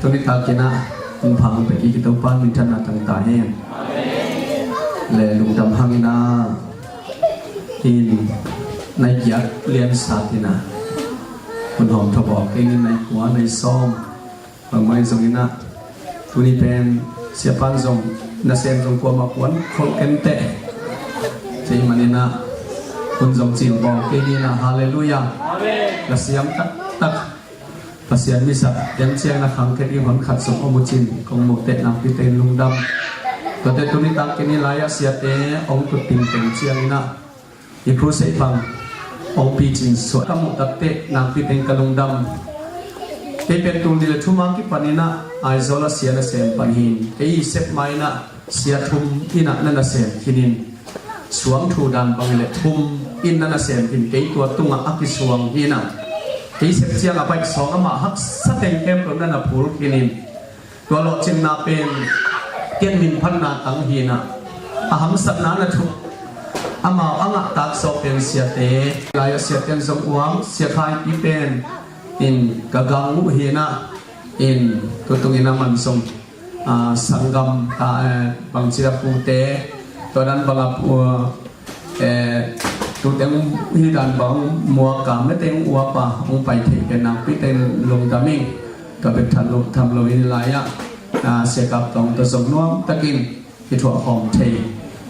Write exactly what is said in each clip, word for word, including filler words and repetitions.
Tuni takin ah hun pha hong pia kik i Topa minthanna tang ta hen. Le lungdam hangin ah, in nai giat lian sat in ah, hun hawm thawbawk kei in nai kua nai sawm. Bangmah in zongin ah, tuni pen siapa'n zong nasem zong kuamah kuan khol kei inteh. Tua ahih manin ah hun zong cil bawl kei ni in ah, halleluiah. Lasiam taktak, Pasian misa teng ciangin a khangkhiat i hon khat zong om uh cin kong muh teh nakpi teng lungdam. Tuate tuni takin i lai-ah siate hong tut tengteng ciangin ah, i crusade bang hong picin suah ka muh tak teh nakpi teng ka lungdam. Kei pen tul nih le thum a kipanin ah Aizawl ah sia nasem pan hi in, kei i sep ma in ah sia thum in ah na nasem khin in, suang thu dan bang le thum in na nasem khin, kei tua tungah a kisuang hi in ah, kei sep ciang a baih sawng amah haksa teng khempeuh na na phul khin in, tua lawhcinna pen kei min phatna tang hi in ah, a hamsatna na thu amau a ngah tak sawk pen siate, lai-ah siate in zong uang, sia Khaipi pen in ka gang uh hi in ah, in tu tungin a man zong, ah, sanggam, ah, eh, bangci a pute, tua dan bang a pu, eh, tu teng hi dan bang muak a mete hong uap a hong pai thei pen nakpi teng lungdam ing. Tua bek tham lo, tham lo in lai-ah, ah, sia Kap Tawng tawh zong nuam takin kithuah khawm thei.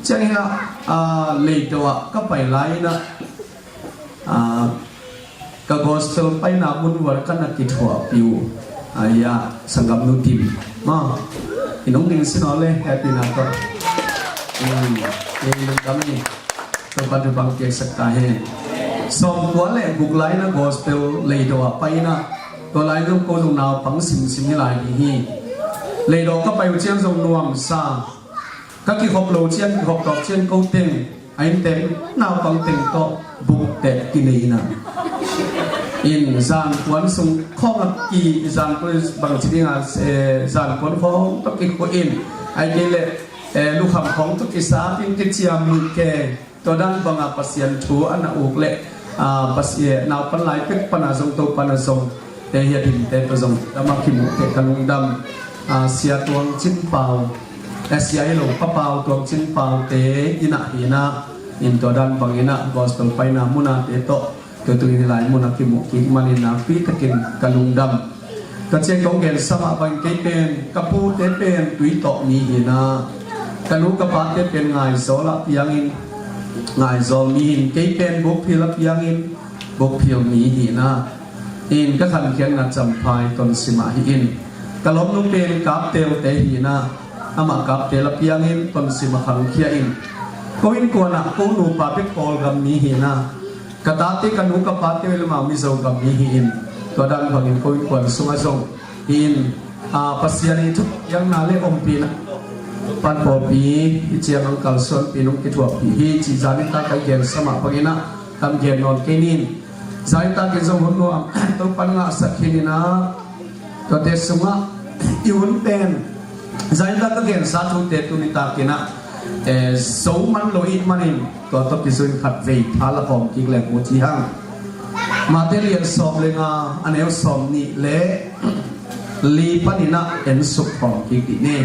Ciangin ah, ah, Leido ah ka pai lai in ah, ah, ka gospel paina mun uah ka na kithuahpih uh, ah, ia, sanggamnu Dim, ma, i nong ding sin aw le, happy na tawh. Hmm, i lungdam hi. Topa'n thupha piaksak ta hen. Sawmkua le guk lai in ah gospel Leido ah pai in ah, tua lai zong ko zong naupang simsim hi lai ding hi. Leido ka pai uh ciang zong nuamsa, ka kikhop lo ciang, kikhop tawp ciang ko teng, a innte naupang teng tawh buk teh kinei in ah, in zankuan sung khawng a ki, zankuan bangci ding a, eh, zankuan khawng tawh kikhuh in, ahih kei leh, eh, lukham khawng tawh kisat in kiciam nih kei. Tua dan bang a Pasian thu a na uk leh, ah, Pasian naupan lai pek pan a zong, Topa'n a zong, eh, hi a dingte tawh zong, a ma kimuh teh ka lungdam. Ah, sia Tuang Cin Pau, eh, sia hi lo, Pa Pau, Tuang Cin Pau te in ah hi in ah, in tua dan bangin ah gospel paina mun a te tawh tu tungin hi lai mun a kimuh kik manin nakpi takin ka lungdam. Tua ciang kong gensa mah bangin kei pen, ka pute pen Tuitawp mi hi in ah, ka nu ka pate pen Ngaizawl ah piangin, Ngaizawl mi hi in, kei pen Bukphil ah piangin, Bukphil mi hi in ah, in ka khankhiatna Champhai Tonsim ah hi in, ka lawmnu pen Kaptel te hi in ah, amah Kaptel ah piangin Tonsim ah khangkhia in, ko innkuan ah ko nupa bek Kawlgam mi hi in ah, ka tate, ka nu ka pate uh leh amau Mizo gam mi hi in, tua dan bangin ko innkuan sungah zong hi in, ah, Pasian i thupiakna le ompihna pan pawlpi, i ciang ang kalsuanpih nong kithuahpih hi ci, zanitak ka i gensa mah bangin ah kam gen nawn kei ning. Zanitak in zong hun nuam Topa'n ngahsak khin in ah, tuate sungah i hun pen, zanitak ka gensa thute tuni takin ah, eh, zo man lo i hih manin, tua tawh kizui khatvei tha la khawm kik leng uh ci hang. Matthai lian sawm le nga, a neu sawmnih le li panin ah ensuk khawm kik dih ni.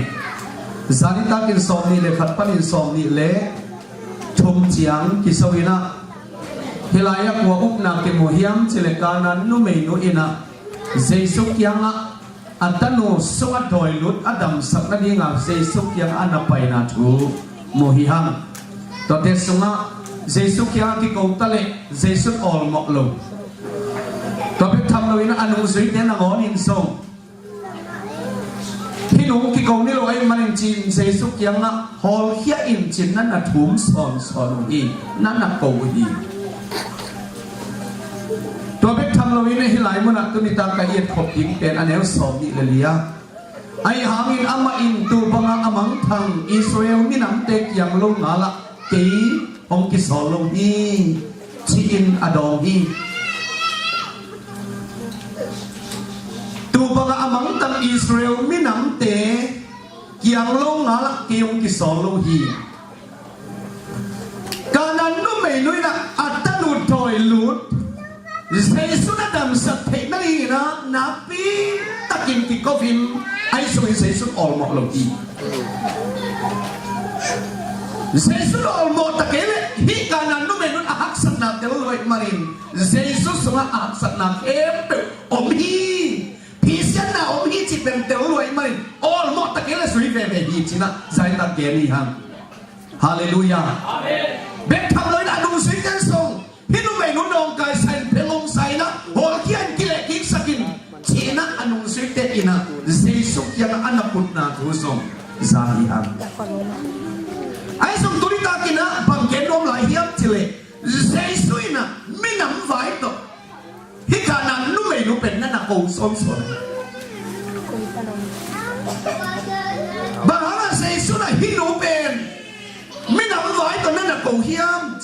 Zanitak in sawmnih le khat panin sawmnih le thum ciang kizo in ah, hih lai-ah kua upna kimu hiam cih leh Kanaan numeinu in ah Jesu kiangah a tanu sungah dawi lut a damsak nadingah Jesu kiangah a na paina thu mu hi hang. Tuate sungah Jesu kiangah kiko ta leh Jesu in awlmawh lo. Tua bek tham loin a nungzuite nangawnin zong, hih nung kiko ni lo ahih manin cin Jesu kiangah hawlkhia in cin na na thum sawnsawn uh hi, na na ko uh hi. Tua bek tham loin hih lai munah tuni tak ka i etkhop ding pen a neu sawmnih le li-ah, ahih hangin amah in tuu bangah a mangthang Israel minamte kiang lo ngalah kei hong kisawl lo hi, ci-in a dawng hi. Tuu bangah a mangthang Israel minamte kiang lo ngalah kei hong kisawl lo hi. Kanaan numeinu in ah a tanu dawi lut Jesu na damsak theih nadingin ah nakpi tak Kin kikohin, ahi zongin Jesu in awlmawh lo hi. Jesu in awlmawh ta kei leh hih Kanaan numei nu in a haksatna tel lua ahih manin Jesu sungah a haksatna khempeuh om hi. Phisiatna om hi cih pen tel lua ahih manin awlmawh ta kei leh zui veve hi ci-in ah zaitak gen hi hang. Halleluiah. Amen. Bek tham loin a nungzuite zong hih numei nu nawngkaisa in phelum sa in ah hawlkhia in kilehkiksak in ci-in ah a nungzuite in ah Jesu kiangah a na putna thu zong za hi hang. Ahi zong tuni takin ah bang gen nuam lai hiam cih leh Jesu in ah minam vai tawh hih Kanaan numei nu pen na na ko sawnsawn. Bang hang a Jesu in ah hih nu pen minam vai tawh na na ko hiam?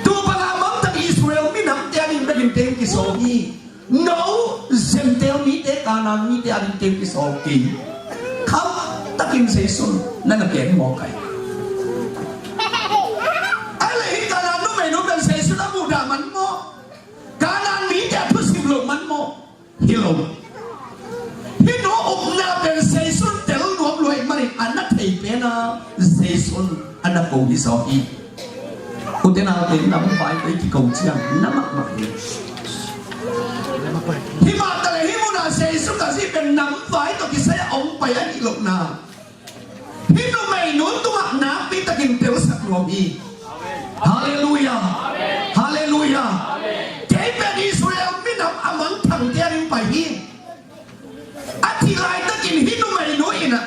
Tua bang a mangthang Israel minamte ading bekin teng kisawl hi. No, Gentile mite, Kanaan mite ading teng kisawl kei. Khamtakin Jesu in na na gen mawk hi. Ahih leh hih Kanaan numei nu pen Jesu in a muhdah man maw? Kanaan mite a thusim loh man maw? Hi lo. Hih nu upna pen Jesu in tel nuam lua ahih manin a na thei pen a Jesu in a na ko hi zaw hi. Ute naute, nam vai tawh i kiko ciang na mahmah hi. Hih mah taleh hih munah Jesu Khazih pen nam vai tawh kisai a hong pai ahih lohna hih numei nu tungah nakpi takin telsak nuam hi. Halleluiah. Halleluiah. Kei pen Israel minam a mangthangte ading pai hi. A thih laitakin hih numei nu in ah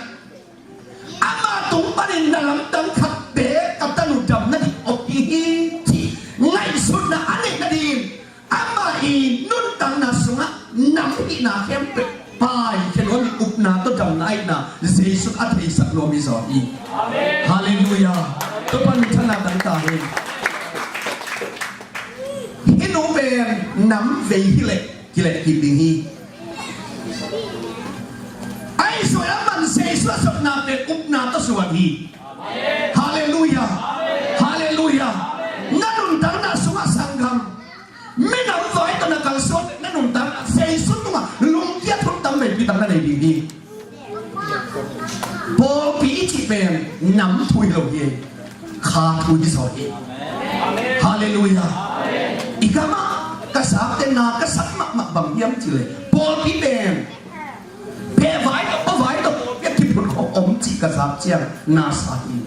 ama tung panin na lamdang khatte ka tanu damna ding om ding hi cih ngaihsutna a neih nading ama i nuntakna sungah nam hihna khempeuh paikhia nuam i upna tawh damna ahihna Jesu a theisak nuam hi zaw hi. Halleluiah. Topa minthanna tang ta hen. Hih nu pen nam vei hi leh kileh kik ding hi. Ahi zongin aman Jesu a sotna pen upna tawh suan hi. Halleluiah. Halleluiah. Na nuntakna sungah sanggam minam vai tawh na kalsuan na nuntakna Jesu tungah lungkiat hun tam veipi tak na nei ding hi. Pawlpi i cih pen nam thu hi lo hi. Kha thu hi zaw hi. Halleluiah. I gamah ka zakte na ka sak mahmah bang hiam cih leh pawlpi pen peh vai tawh pua vai tawh pawlpi a kiphut khawh om cih ka zak ciang na sa hi.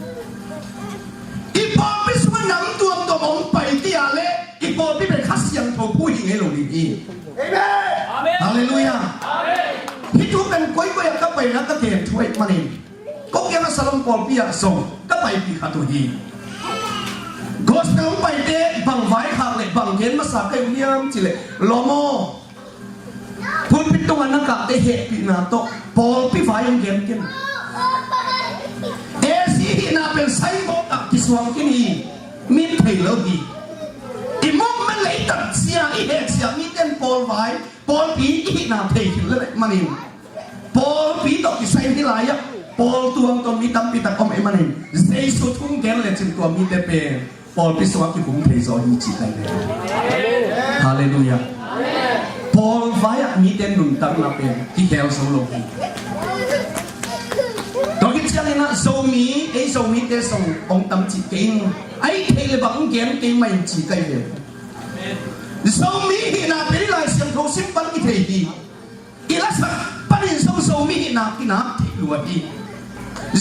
I pawlpi sungah nam tuamtuam hong pai kei leh i pawlpi pen Kha Siangtho phu hi ngei lo ding hi. Amen. Halleluiah. Hih thu pen koikoi ah ka paina ka gen thu ahih manin ko kiangah Salom pawlpi ah zong ka paipih khat uh hi. Gospel hong paite bang vaikhak leh bang gen masa ka hi uh hiam cih leh lawm aw, pulpit tungah na kahte hehpihna tawh pawlpi vai hong gen ken. A C hihna pen signboard ah kisuang khin hi. Min thei lo hi. I movement lei tak ciang i hehciah mite in pawl vai pawlpi i hihna thei khin lel ahih manin pawlpi tawh kisai hi lai-ah pawl tuamtuam mi tampi tak om ahih manin Jesu thu gen lecin tua mite pen pawlpi sungah kikum thei zaw hi cih ka hi. Halleluiah. Pawl vai-ah mite nuntakna pen kikhel zo lo hi. Tua khit ciangin ah Zomi, ei Zomite zong hong tam cih kei in, a i theih leh bang hong gen kei mah in cih ka hi ve. Zomi hihna pen i Lai Siangtho sim pan kithei hi. I lasak panin zong Zomi hihna kinak theih lua hi.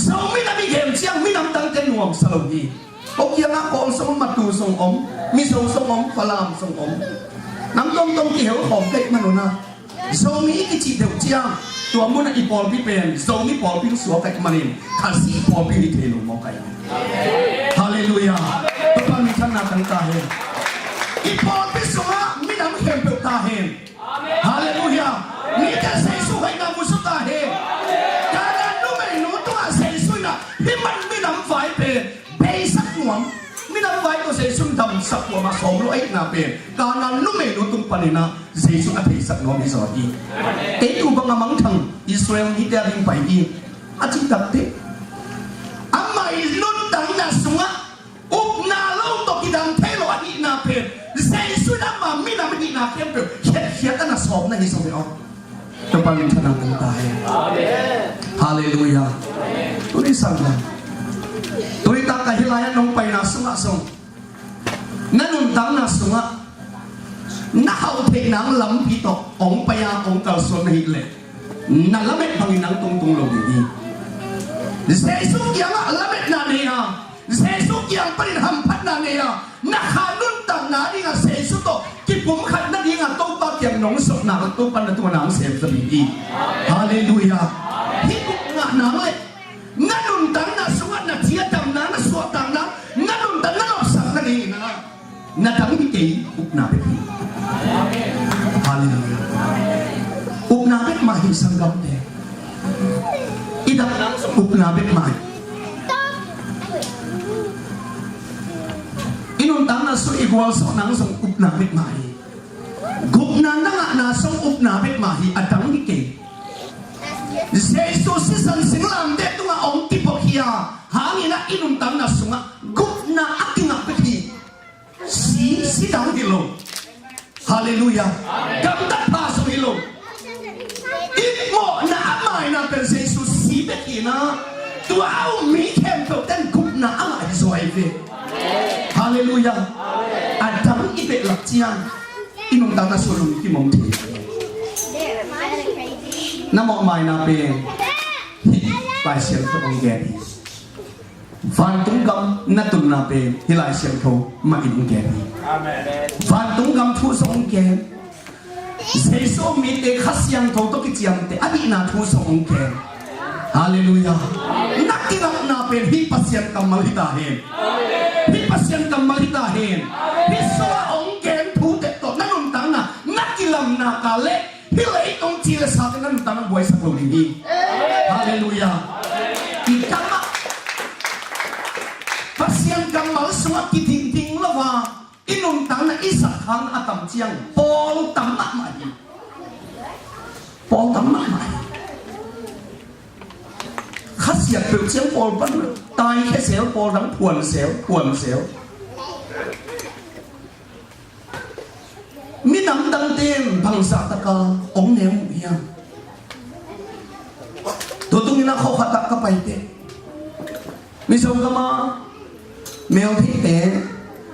Zomi nam i gen ciang minam dangte nuamsa lo hi. Ko kiangah Kawl zong om, Matu zong om, Mizo zong om, Falam zong om. Nam tuamtuam kihel khawm ka hih manun ah Zomi i kicih deuh ciang tua munah i pawlpi pen Zomi pawlpi suak ka hih manin Khazih pawlpi hi thei lo mawk ka hi. Halleluiah. Topa minthanna tang ta hen. I pawlpi sungah minam khempeuh ta hen. Halleluiah. Mite Jesu hoihna musuh ta hen. Kanaan numei nu tungah Jesu in ah hih man minam vai pen beisak nuam, minam vai tawh Jesu in damsak nuam a sawm lo ahihna pen Kanaan numei nu tung panin ah Jesu a theisak nuam hi zaw hi. Kei tu bang a mangthang Israel mite a ding pai hi. A cih takteh ama i nuntakna sungah upna lo tawh kidang thei lo ahihna pen Jesu in ama minam hihna khempeuh khiatkhiat a na sawm na hi zaw hi aw. Pan thanan ta hen. Halleluiah. Tuni sang na, tuni tak ka hih lai-ah nong paina sungah zong, na nuntakna sungah na hauh theih nang lampi tawh hong pai-a hong kalsuan na hih leh, na lamet bangin nang tungtung lo ding hi. Jesu kiangah lametna nei a, Jesu kiang panin hamphatna nei a, na kha nuntakna dingah Jesu tawh kipumkhat nadingah Topa kiang nong sawlna, Topa na tungah na hong semsak ding hi. Halleluiah. Hih gupna nang leh na nuntakna sungah na ciatamna, na suahtakna, na nuntakna lawpsakna nei na, na dang hi kei, upna bek hi. Halleluiah. Upna bek mah hi sanggamte. I dang upna bek mah hi. I nuntakna sung i gualzawhna zong upna bek mah hi. Gupna na ngahna zong upna bek mah hi, a dang hi kei. Jesu sisan singlamteh tungah hong kipuak hi a, hangin ah i nuntakna sungah gupna a kingah bek hi. Si, si dang hi lo. Halleluiah. Gamtat pha zong hi lo. I mawhna a maina pen Jesu si bek hi na. Tua a um mi khempeuh ten gupna a ngah hi zaw ahi ve. Halleluiah. A dang i behlap ciang i nuntakna sung lung kimawm thei. Na mawh maina pen hih Lai Siangtho hong gen hi. Vantung gam na tunna pen hih Lai Siangtho mah in hong gen hi. Vantung gam thu zong hong gen. Jesu mite Kha Siangtho tawh kiciamteh a hihna thu zong hong gen. Halleluiah. Na kingakna pen hih Pasian kammal hi ta hen. Hih Pasian kammal hi ta hen. Hih sungah hong gen thute tawh na nuntakna, na kilamna ka leh hih leitung ci le sa te na nuntakna buaisak lo ding hi. Halleluiah. I kammal, Pasian kammal sungah kidingding lo a, i nuntakna i zat khakna a tam ciang pawl tam mahmah hi. Pawl tam mahmah hi. Khasiat peuh ciang pawl pan tai khia sel, pawl dang phuan sel, phuan sel. Minam dangte in bangzah taka hong neu uh hiam? Tua tungin ah khua khat ah ka pai teh, Mizo gama meltheite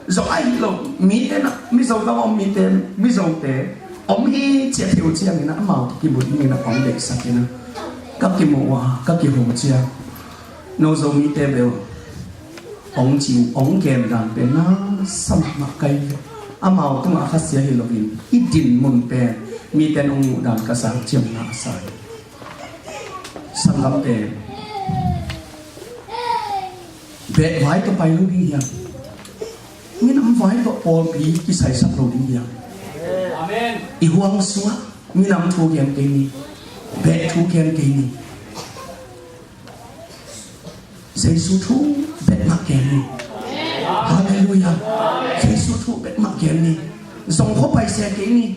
zong ahi lo, mite na, Mizo gama om mite, Mizote om hi ci a thei uh ciangin ah amau kibut dingin ah hong deihsak in ah ka kimuh uh a, ka kiho ciang no Zomite bel hong ci uh, hong gen dan pen na sa mahmah ka hi. Amau tungah khasia hi loin i din mun pen mite in hong muh dan ka zak ciamna a sa hi. Sanggamte, beh vai tawh pai lo ding hiam? Minam vai tawh pawlpi kisaisak lo ding hiam? Amen. I huang sungah minam thu gen kei ni, beh thu gen kei ni. Jesu thu bek mah gen ni. Halleluiah. Jesu thu bek mah gen ni. Zong khua pai sia kei ni.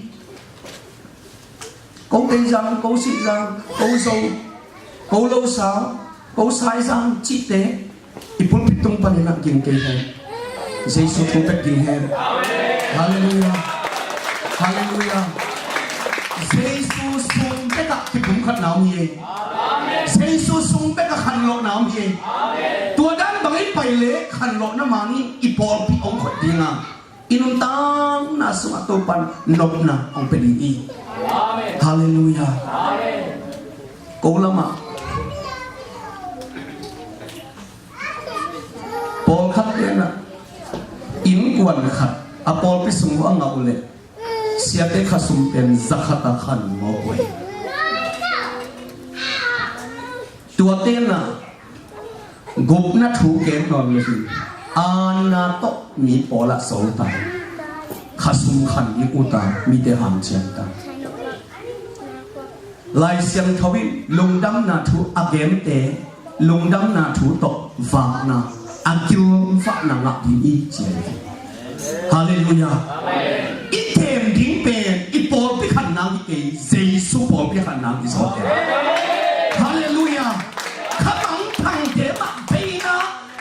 Ko Teizang, ko Sihzang, ko Zo, ko Losau, ko Saizang cihte i pulpit tung panin ah ging kei hen. Jesu thu bek ging hen. Halleluiah. Halleluiah. Jesu sung bekah kipumkhatna om hi. Jesu sung bekah khanlawhna om hi. Tua dan bang i pai leh khanlawhna mah in i pawlpi hong khuat ding a, i nuntakna sungah Topa'n nopna hong pia ding hi. Halleluiah. Ko lamah pawlkhat te in ah innkuan khat a pawlpi sung uh a ngah uh leh siate khasum pen za khat a khan mawk uh hi. Tuate in ah gupna thu gen nawn lo hi. Anna tawh mi pawl ah sawl ta hi. Khasum khan ding ut a, mite hanciam ta. Lai Siangtho in lungdamna thu a gente lungdamna thu tawh vakna a gilvahna ngah ding hi ci hi. Halleluiah. I them ding pen i pawlpi khan nang hi kei, Jesu pawlpi khan nang hi zaw hi. Halleluiah. Kha mangthangte mah beina,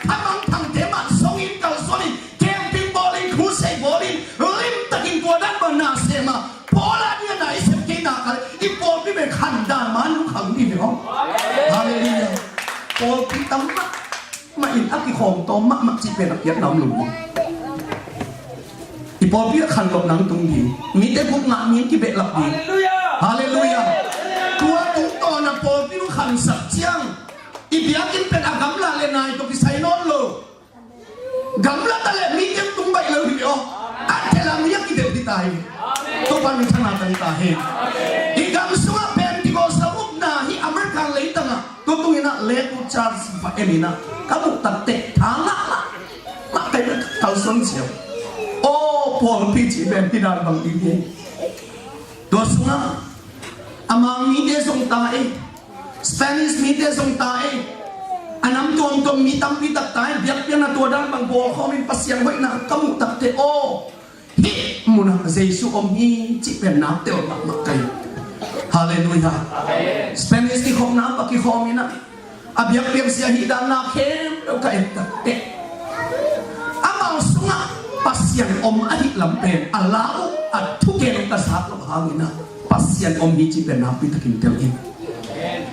kha mangthangte mah zongin kalsuan in, camping bawlin, crusade bawlin, limtakin tua dan bang na sem a, pawl a ding a na i sem kei nak a, i pawlpi pen Khan dan mah lungkham ding hi aw. Halleluiah. Pawlpi tam mahmah in a kikhawm tawm mahmah cih pen a piakna om lo. I pawlpi a khanlawh nang tung ding, mite guk ngah mi kibehlap ding. Halleluiah. Tua tungtawn a pawlpi hong khansak ciang i biakinn pen a gamla le nai tawh kisai nawn lo. Gamla ta leh mite tung baih lo hi aw. A thela mi a kidelh hi ta hi. Topa min thang na tang ta hi. I gam sungah Pentecost a upna hi America leitangah, tu tung inah Lakewood Church va en inah ka muh takteh tha ngah lah mah kai kalsuan siau. Aw, pawlpi cih pen hi dan bang ding hi. Tua sungah a Mang mite zong ta e, Spanish mite zong ta e, a nam tuamtuam mi tampi tak ta e, biakpiakna tua dan bang bawlkhawm in Pasian hoihna ka muh takteh aw, hih munah Jesu om hi cih pen nak tel mahmah kai. Halleluiah. Spanish kikhopna pa kikhawm inah a biakpiak zia hi dan nak khempeuh ka et takteh amau sungah Pasian om ahih lam pen a lau a thugen ka zak loh hanginah Pasian om hi cih pen nakpi takin tel in.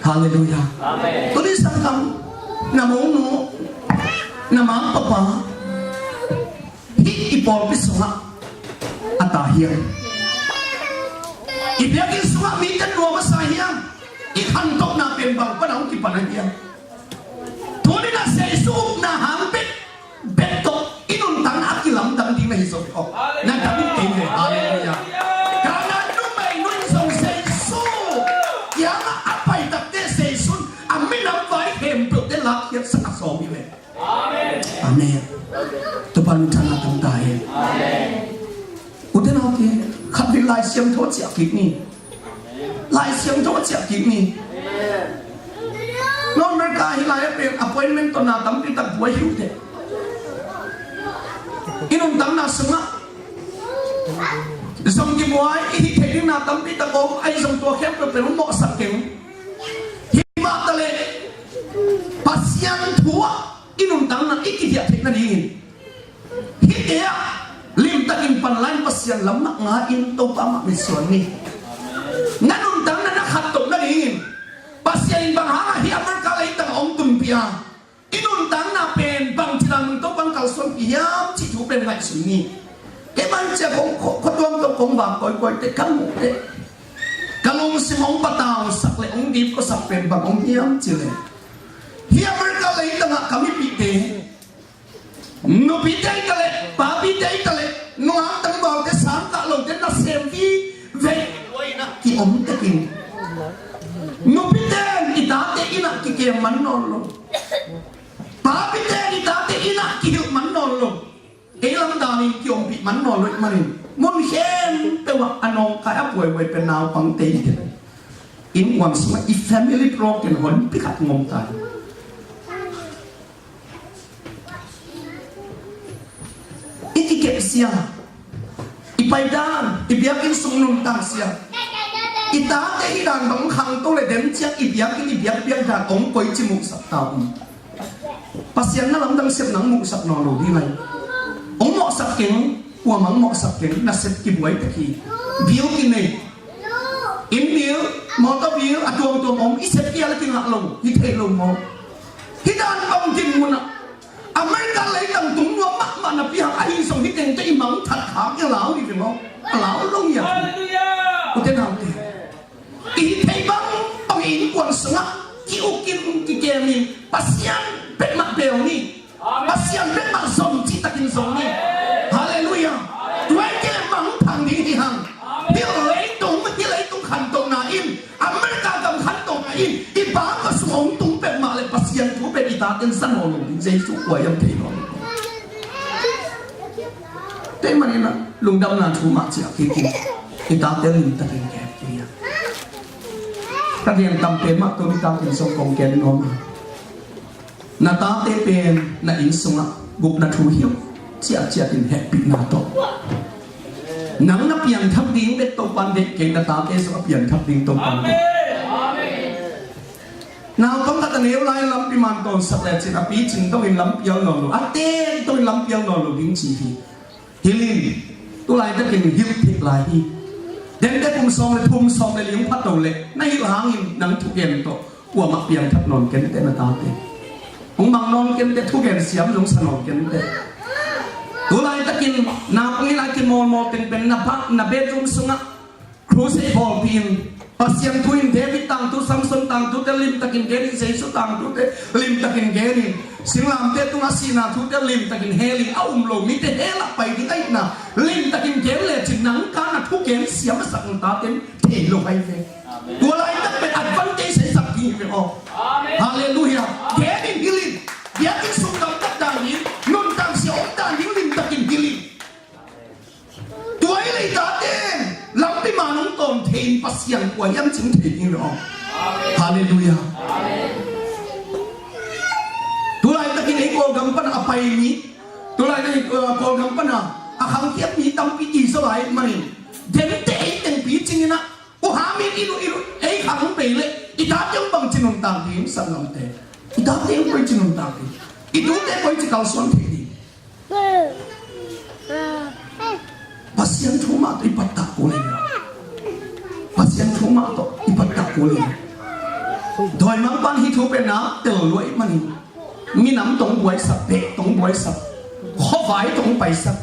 Halleluiah. Tuni sanggam, na monu, na mangpapa hih i pawlpi sungah a ta hiam? I biakinn sungah mite nuam a sa hiam? I khantohna pen bang pana hong kipan a hiam? Tuni na Jesu upna hang bek bek tawh i nuntakna a kilamdang ding na hi zaw hi aw. Na dam in kei ve. Halleluiah. Kana numei nu in zong Jesu kiangah a pai takteh Jesu in a minam vai khempeuhte lakkhiatsak a sawm hi ve. Amen. Topa min thang na tang ta hen. Ute naute, khat vei Lai Siangtho ciah kik ni. Lai Siangtho ciah kik ni. North America hi lai a pen appointment tawh na tampi tak buai hi uh teh. I nuntakna sungah zong kibuai i hih theih ding na tampi tak om, ahi zong tua khempeuh pen hong mawhsak keng. Hi mah taleh Pasian thu ah i nuntakna i kihiah theih nadingin hihte ah limtakin pan lai-in Pasian lam mah nga-in Topa mah mitsuan ni. Na nuntakna na khantoh nadingin Pasian in bang hangah hih America leitang a hong tunpih a, i nuntakna pen bangci dan Topa in kalsuanpih hiam cih thu pen ngaihsun ni. Kei man ciah kong khuatuam tawh kong vak kawikawi teh ka muh teh ka lungsim hong patausak le hong dipkuasak pen bang om hiam cih leh, hih America leitangah ka mipihte, nupite hi taleh papite hi taleh nungak tangvalte, sangkah lote nasem vive, ki-om tekin, nupite in i tate inn ah kikem man nawn lo, papite in i tate inn ah kihilh man nawn lo, ei lam danin kiompih man nawn lo ahih manin mun khempeuh ah a nawngkai a buaibuai pen naupangte hi. Innkuan sungah i family broken honpi khat ngom ta hi. I kikep sia, i paidan, i biakinn sung nuntak sia, i tate hi dan bang khangto le dem ciang i biakinn i biakpiak dan hong koici muhsak ta uh. Pasian na lamdang sep nang muhsak nawn lo ding lai. Hong mawhsak keng, kuamah hong mawhsak keng, na sep kibuai tek hi. Bill kinei, inn bill, motor bill, a tuamtuam om, i sep kei a la kingah lo hi thei lo maw? Hih dan bang din munah America leitang tung nuam mahmah napi hang ahi zong hih tengte i mangthat khak i lau hi ve maw? A lau lo hi a. Ute naute, i hih thei bangbang i innkuan sungah ki-ukin kikemin Pasian bekmah bel ni. Pasian bekmah zong cihtakin zong ni. Halleluiah. Tua hi kei leh mangthang ding hi hang. Hih leitung, hih leitung khantohna in, America gam khantohna in i bang ka sung hong tung peuhmah leh Pasian thu pen i taten za nawn lo ding, Jesu kua hiam thei nawn lo. Tei manin ah lungdamna thu mah ciah kik in, i tate limtakin kep kik in. Ka gen tam pen mah tua i takin song kong gen nuam hi. Na tate pen na inn sungah gupna thu hilh ciatciat in hehpihna tawh, nang na piangthak ding bek Topa'n deih kei, na tate sungah piangthak ding Topa'n deih. Naupang khat a neu lai lampi man tawnsak lecin a picin dongin lampial nawn lo, a ten dongin lampial nawn lo ding ci hi. Hilh in, tu laitakin hilh theih lai hi. Dente kum sawm le thum, sawm le li hong pha to leh na hilh hangin nang thugen tawh kuamah piangthak nawn kei inteh, na tate. Hong mang nawn kei inteh, thugen siam zong sa nawn kei inteh. Tu laitakin naupang i lai kimawlmawl teng pen na ba, na bedroom sungah crusade bawlpih in, Pasian thu in David tangthu, Samson tangthute limtakin gen in, Jesu tangthute limtakin gen in, singlamteh tungah sihna thute limtakin hel in, a um lo mite hell ah pai ding ahihna limtakin gen lecin nang ka na thugen siam a sak na taten thei lo ahi ve. Tua laitak pen advantage ahi sak ding hi ve aw. Halleluiah. Gen in, hilh in. Biakinn sung gamtat dan in, nuntakzia om dan in limtakin hilh in. Tua hi leh i taten lampi man hong tawm thei in, Pasian kua hiam cih thei ding hi ve aw. Halleluiah. Tu laitakin ei Kawlgam pan a pai mi, tu laitakin, uh, Kawlgam pan a khangkhiat mi tampi i zaw lai manin, dente ei teng picing in ah, u ha mi in, i lu, i lu, ei khang bei leh i tate hong bangci nuntak ding, sanggamte? I tate hong koici nuntak ding? I tute koici kalsuan thei ding? Pasian thu mah tawh i pattah kul in. Pasian thu mah tawh i pattah kul in. Dawimangpa'n hih thu pen na tel lua ahih manin, minam tawh hong buaisak, beh tawh hong buaisak, khuavai tawh hong paisak.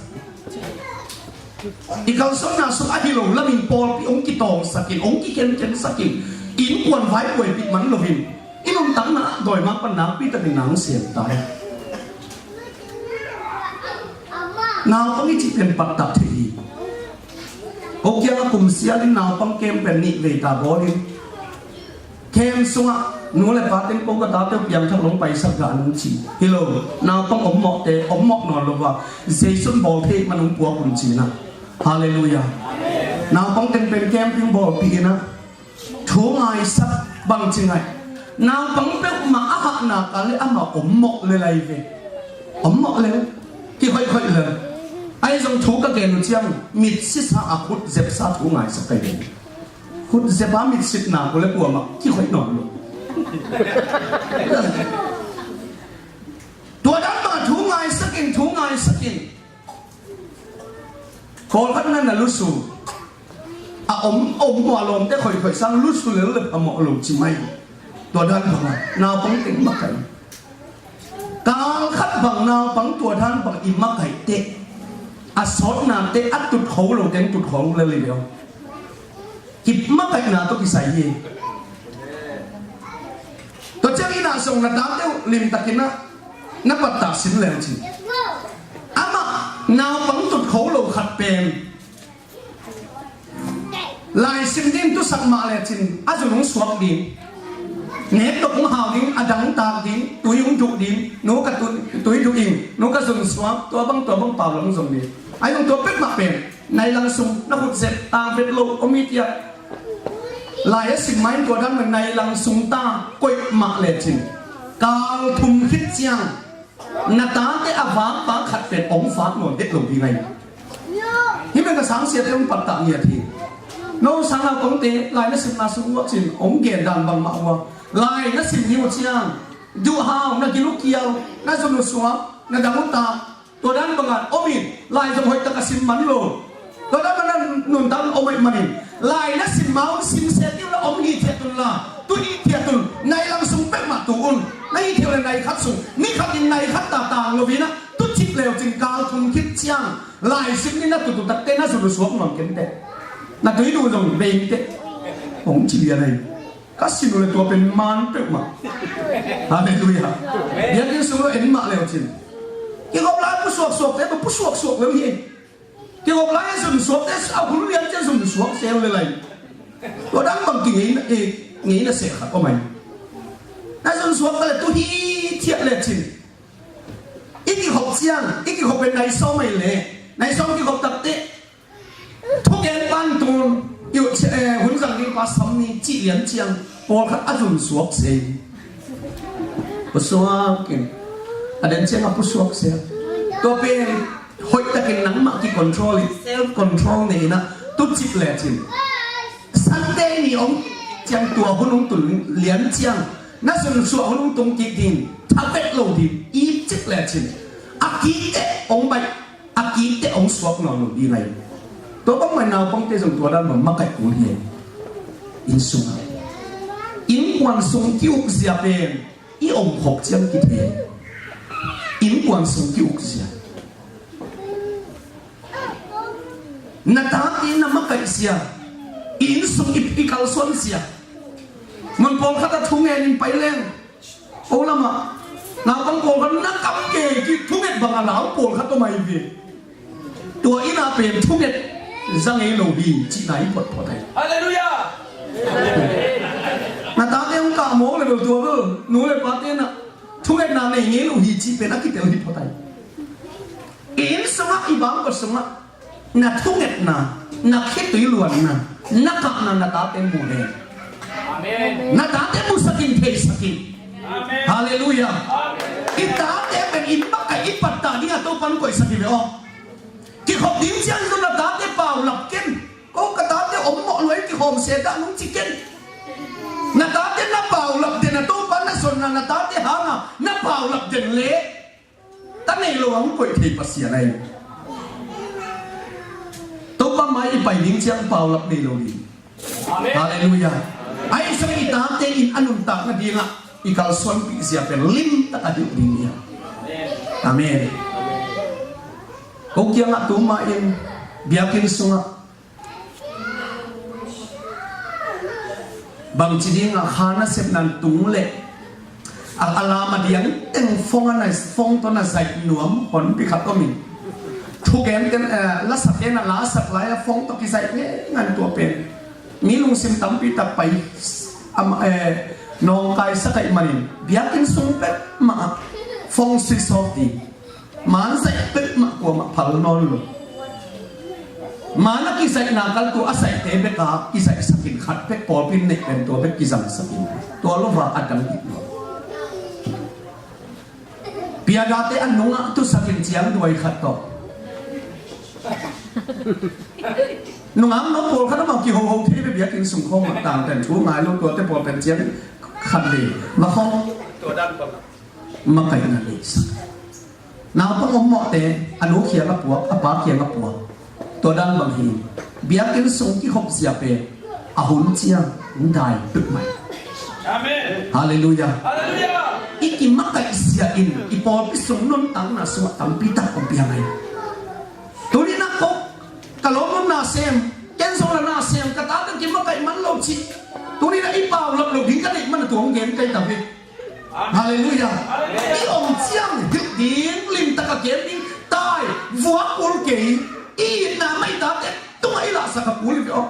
I kalsuanna sung ahi lo lamin pawlpi hong kitawngsak in, hong kikhenkhensak in, innkuan vai buaipih man loin, i nuntakna ah dawimangpa'n nakpi takin na hong sem ta hi. Naupang i cih pen pattah thei hi. Ko kiangah kum sialin naupang camp pen nih vei ta bawlin, camp sungah nu le pa teng, ko ka tate uh piangthak lo, hong paisak ga, nong ci. Hi lo, naupang ommawhte ommawh nawn lo a, Jesu'n bawl thei man hong puak un ci-in ah. Halleluiah. Naupang teng pen camping bawlpih in ah, thu ngaisak, bangci ngai? Naupang peuhmah a hahna kal leh amah ommawh lel ahi ve. Ommawh lel. Kihoihhoih lel. Ahi zong thu ka gen uh ciang, mitsisa a khut zepsa thu ngaisak ahi ve. Khut zep a mitsit nak uh leh kuamah kihoih nawn lo. Tua dan mah thu ngaisak in, thu ngaisak in. Pawlkhat na na lusu. A om, om mawh a lawmte khoikhoih sang lusu lel le phamawh lo ci mai. Tua dan bangah naupang teng makaih. Kal khat bang naupang tua dan bang i makaih teh, a sawtnate a tutkho lo teng tutkho lel hi ve aw. Kimakaihna tawh kisai hi. Tua ciang inn ah zong na tate uh limtakin ah na pattah sin leng cin. Amah naupang tutkho lo khat pen laisim ding tusak mah lecin a zun hong suak ding. Nek dok hong hau ding, a dang tak ding, tui hong duh ding, nu ka tu-, tui duh ing, nu ka zun suak, tua bang, tua bang pau lam zong ding. Ahi zong tua pek mah pen nai lang sung na khut zep, tang vet lo om hi tiah. Lai a sim mai tua dan mah nai lang sung ta koih mah lecin kal thum khit ciang na tate a vak vak khat pen hong vak nawn het lo ding ahi. Hih bek a sangsiate hong pattah ngiat hi. No sang naupangte lai na simna sung uh ah cin hong gen dan bangmah uh a, lai na sim hi uh ciang duh hau, na gil uh kial, na zun uh suak, na dang uh tak, tua dan bangah om in, lai zong hoih tak a sim man lo. Tua dan bangah nuntak om ahih manin lai na sim ma un, sim se tiu la om hithiat un la, tu hithiat un, nai lang sung pek mah tu un. Na hithiat le nai khat sung, ni khat in nai khat ta tang lo vina, tu cip leu cin kal thum khit ciang laisim ni na tut uh takte na zun uh suak nawn kei inteh. Na tui duh zong bei inteh. Hong ci lian ahi. Ka sin uh le tua pen man peuhmah. Halleluiah. Biakinn sung lo en mah leu cin, kikop lai pusuaksuakte tua pusuaksuak leu hi. Kikop lai a zunsuakte a hun lian ciang zunsuak sel le lai. Tua dang bang kingei na, eh, ngei na seh khat om ahi. Na zunsuak ta le tu hithiat lecin, i kihop ciang, i kihop pen nai sawm ahi le, nai sawm kihop takte thugen pan tun, i uh, eh, hun zang ding pa sam ni cih lian ciang pawlkhat a zunsuak se hi. Pusuak in, a den ciang a pusuak se. Tua pen hoih takin nangmah ki-control in, self control nei in ah tu cip lecin, Sunday ni om ciang tua hun hong tun lian ciang na zunsuah hun hong tung kik ding, tha vet lo ding, ip cip lecin a kik teh hong baih, a kik teh hong suak nawn lo ding ahi. Tua bang mah naupangte zong tua dan mah makaih kul hi. Inn sungah, innkuan sung ki-ukzia pen i om khop ciang kithei. Innkuan sung ki-ukzia, na tate na makaihzia, inn sung i, i kalsuanzia. Mun pawlkhat a thungen in pai leng, ko lamah naupang pawlkhat na kam kei ki thunget bang a lau pawlkhat om ahi ve. Tua inn ah pen thunget za ngei lo hi cihna i photphot ahi. Halleluiah. Na tate hong kah mawk le bel tua bel nu le pate na thungetna nei ngei lo hi cih pen a kitel hi phot ahi. Inn sungah, i bangkua sungah na thungetna, na khitui luanna, na kahna na tate mu hen. Amen. Na tate musakin, theisakin. Amen. Halleluiah. Amen. I tate pen i makaih, i pattah dingah Topan koihsak hi ve aw. Kikhop ding ciang zong na tate paulap ken. Ko ka tate om mawh lua hi, kikhawm se dah nung ci ken. Na tate na paulap den a, Topa na sonna na tate hanga na paulap den leh ta nei lo a hong koih thei Pasian ahi. Topa mai i pai ding ciang paulap nei lo ding. Amen. Halleluiah. Ahi zongin i tate in a nuntakna dingah i kalsuanpih zia pen limtak a hilh ding hi. Amen. Ko kiangah tuma in biakinn sungah bangci dingah kha nasepna tung leh a, a lam a diang teng phone a na, phone tawh na zaih nuam honpi khat om in. Thugen ten, eh, lasak en a lasak lai a phone tawh kizaih ngen ngan tua pen mi lungsim tampi tak pai, am, eh, nawngkaisak ahih manin biakinn sung peuhmah ah phone switch off ding. Maan zaih peuhmah kuamah phal nawn lo. Maan a kizaihna kal tua a zaihte bek a kizaihsakin, khat bek pawlpi in neih pen tua bek kizangsakin. Tua lo va a dang dik lo. Piadate a nungah tusakin ciang duai khat tawh. Nungak no pawlkhat amah kihoho thei bek biakinn sung khawng ah tangten thu ngai lo, tuate pawl pen ciang khat le ma khawng. Tua dan pawlkhat makaihna neihsak. Naupang om mawhte a nu kiang a puak, a pa kiang a puak. Tua dan bang hi. Biakinn sung kikhop zia pen a hun ciang hong dai peuhmah. Amen. Halleluiah. Halleluiah. I kimakaih zia in i pawlpi sung nuntakna sungah tampi tak om piang ahi. Tuni na kok ka lawm nunna sem, ken zong la na sem, ka ta ka kimakaih man lo cih. Tuni na i paulap lo ding ka neih man a tua hong gen kai ta ve. Halleluiah. I om ciang hilh ding, limtak a kem ding, tai, vuak kul kei, i itna mah i tate tungah i lahsak a kul hi ve aw.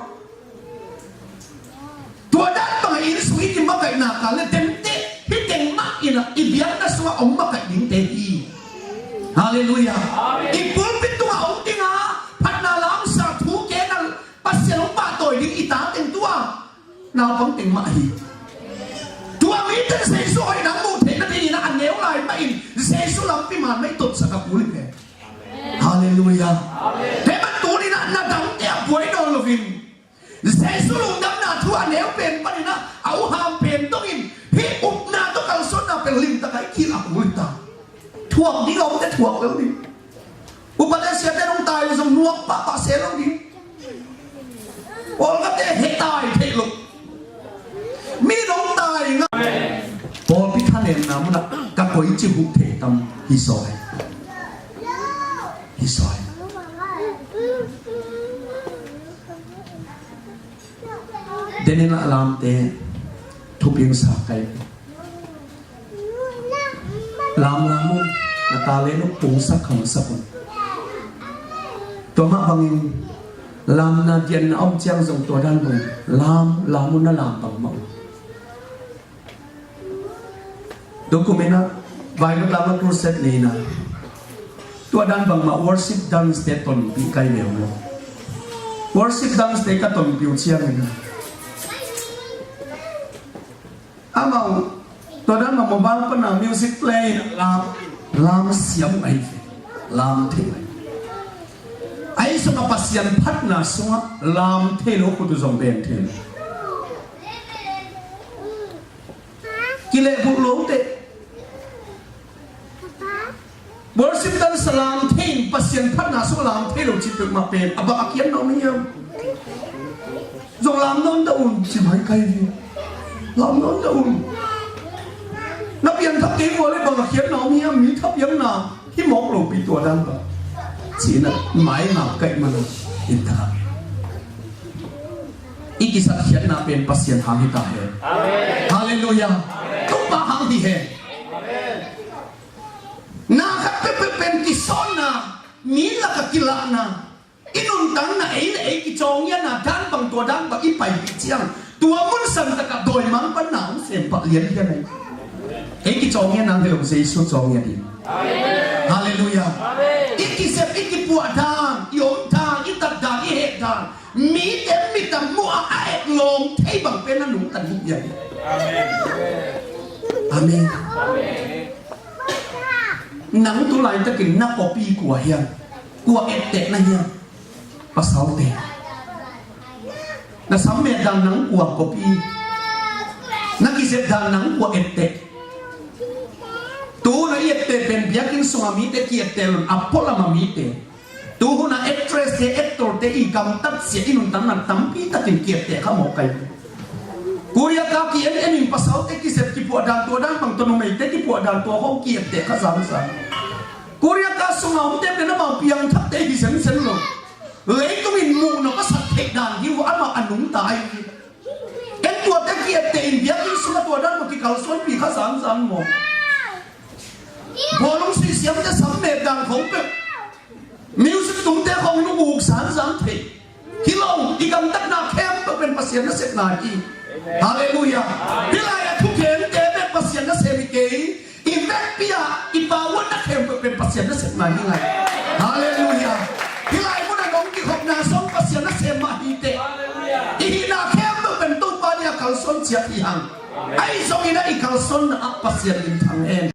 Tua dan bangin inn sung i kimakaihna kal le demte, hih teng mah in ah i biakna sungah hong makaih dingte hi. Halleluiah. I pulpit tungah hong ding a, phatna lamsa thu gen a, Pasian hong pahtawi ding i ta teng tua naupang teng mah hi. Tua mite Jesu hoih nang muh theih nadingin a neu lai mahin Jesu lampi man mah i totsak a kul hi ve. Halleluiah. Tua man tuni na, na dangte a buai nawn loin Jesu lungdamna thu a neu pen panin a, a uham pen dongin hih upna tawh kalsuanna pen limtak a i kil a kul hi ta. Thuak ding a omte thuak lo ding. Upa le siate nong tai zong nuak pahpah se lo ding. Pawlkhatte he tai theih lo. Mi nong tai ngah. Pawlpi thanemna munah ka koici huh thei tam hi sawi. Hi sawi. Denin a lamte thupiang sa kai. Lam lam un, na ta le nu pungsak khamsak un. Tua mah bangin lamna dianna om ciang zong tua dan bangin lam lam un, na lam bangmah un. Document ah Bible lam a crusade nei na. Tua dan bangmah worship dance te tonpih kai leu lo. Worship dance te ka tonpih uh ciangin amau tua dan mah mobile pana music play lam, lam siam uh ahi ve. Lam thei uh ahi. Ahi sungah Pasian phatna sungah lam thei lo khut uh zong beng thei lo. Kilehbulh lo teh. Worship dance lam thei in Pasian phatna sung lam thei lo cih peuhmah pen a bang a kiat na om hiam? Zong lam nawn dah un, ci mai kai hi. Lam nawn dah un. Na pianthak kei uh leh bang a kiat na om hiam? Mi thapiakna hi mawk lo pi tua dan bang. Ci-in a mai ngap kaih man in ta. I kisat khiatna pen Pasian hang hi ta hen. Amen. Halleluiah. Amen. Topa hang hi hen. Amen. Na khat peuhpeuh pen kisawnna, mi lakah kilahna, i nuntakna, ei le ei kicawngiana dan bang tua dan bang i paipih ciang, tua mun santakah dawimangpanna hong sem pah lianlian ahi. Ei kicawngiana hi lo, Jesu cawngiat hi. Amen. Halleluiah. Amen. I kisep, i kipuah dan, i om dan, i tat dan, i heh dan, mite mit a muh a, a et lawm thei bang pen a nungta ding hi. Amen. Amen. Nang tu laitakin na copy kua hiam? Kua etteh na hiam? Pasalte. Na sammet dan nang kua copy? Na kisep dan nang kua etteh? Tu na i etteh pen biakinn sunga mite kiatteh lo in, a pualam a mite. Tu hun a actress te, actor te i gamtat sia, i nuntakna tampi takin kiatteh kha mawk kai. Korea ka ki-en en in, pasalte kisep kipuah dan tua dan bang tawh, numeite kipuah dan tua khawng kiatteh kha zangzang. Korea ka sunga omte pen amau piangthakte hi sensen lo. Leitung in muh nawk a sak theih dan hi uh, amau a nungta ahi hi. En tuate kiatteh in biakinn sungah tua dan bang kikalsuanpih kha zangzang maw? Bawlung suihsiamte sammet dan khawng peuh, music tumte khawng lunguk zangzang thei. Hi lo, i gamtatna khempeuh pen Pasian nasepna hi. Halleluiah. Hih lai a thukhente pen Pasian nasem hi kei. I vekpi-a i pauanna khempeuh pen Pasian nasepna hi ngai. Halleluiah. Hih lai mun a nong kikhopna zong Pasian nasem mah hi teh. I hihna khempeuh pen Topa ni a kalsuan ciat hi hang. Ahi zongin a i kalsuanna ah Pasian minthang hen.